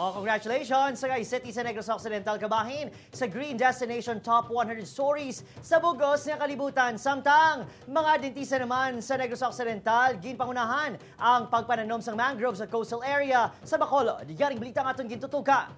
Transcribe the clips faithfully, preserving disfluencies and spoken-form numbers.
Oh, congratulations sa Sagay City sa Negros Occidental, kabahin sa Green Destination Top one hundred Stories sa bug-os nga kalibutan. Samtang mga dentista naman sa Negros Occidental, ginpangunahan ang pagpananom sang mangrove sa coastal area sa Bacolod. Yaring balita ang aton gintutukan.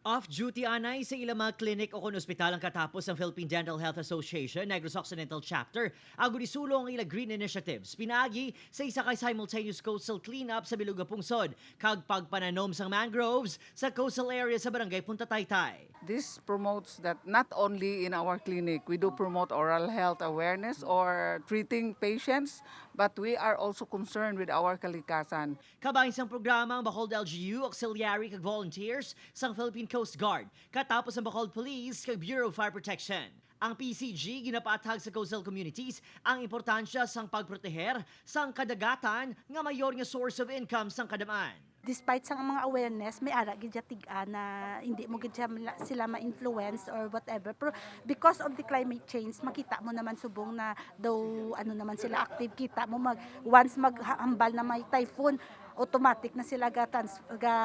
Off-duty anay sa ilang mga clinic o kon ospital ang katapos ang Philippine Dental Health Association Negros Occidental Chapter, agod isulong ang ilang green initiatives pinaagi sa isa ka simultaneous coastal cleanup sa bilog nga pungsod kag pagpananom sang mangroves sa coastal area sa Barangay Punta Taytay. This promotes that not only in our clinic, we do promote oral health awareness or treating patients, but we are also concerned with our kalikasan. Kabahin sang programa ang Bacolod L G U, auxiliary kag volunteers sang Philippine Coast Guard, katapos ang Bacolod Police kag Bureau of Fire Protection. Ang P C G ginapathag sa coastal communities ang importansya sang pagproteher sang kadagatan nga mayor nga source of income sang kadam-an. Despite sa mga awareness, may ara gid siya tig-a na hindi mo gid siya mala- sila ma-influence or whatever. Pero because of the climate change, makita mo naman subong na daw ano naman sila active. Kita mo mag once maghambal na may typhoon, automatic na sila ga trans, ga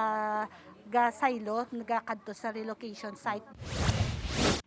ga silo, ga kadto sa relocation site.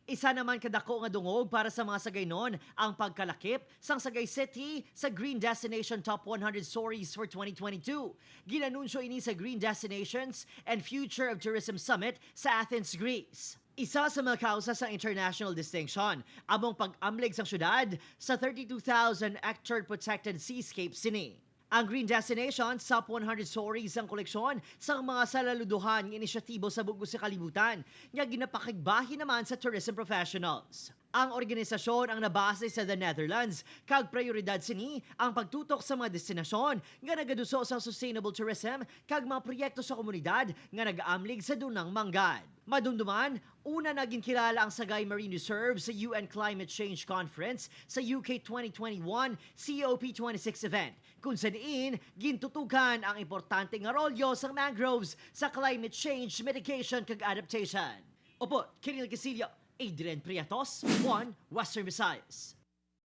Isa naman kadako nga dungog para sa mga Sagaynon ang pagkalakip sang Sagay City sa Green Destination Top one hundred Stories for twenty twenty-two. Ginanunsyo ini sa Green Destinations and Future of Tourism Summit sa Athens, Greece. Isa sa mga kausa sang international distinction amo ang pag-amlig sang syudad sa thirty-two thousand hectare protected seascape sini. Ang Green Destinations Top one hundred Stories ang koleksyon sang mga salaludohan nga inisyatibo sa bug-os nga kalibutan nga ginapakigbahin naman sa tourism professionals. Ang organisasyon ang nabase sa the Netherlands, kag prioridad sini ang pagtutok sa mga destinasyon nga nagaduso sa sustainable tourism kag mga proyekto sa komunidad nga nag-amlig sa dunang manggad. Madumduman, una na ginkilala ang Sagay Marine Reserve sa U N Climate Change Conference sa U K twenty twenty-one C O P twenty-six event, kung sa diin gintutukan ang importante nga rolyo sang mangroves sa climate change mitigation kag adaptation. Opo, Kiril Casillo, Adrian Priatos, One Western Visayas.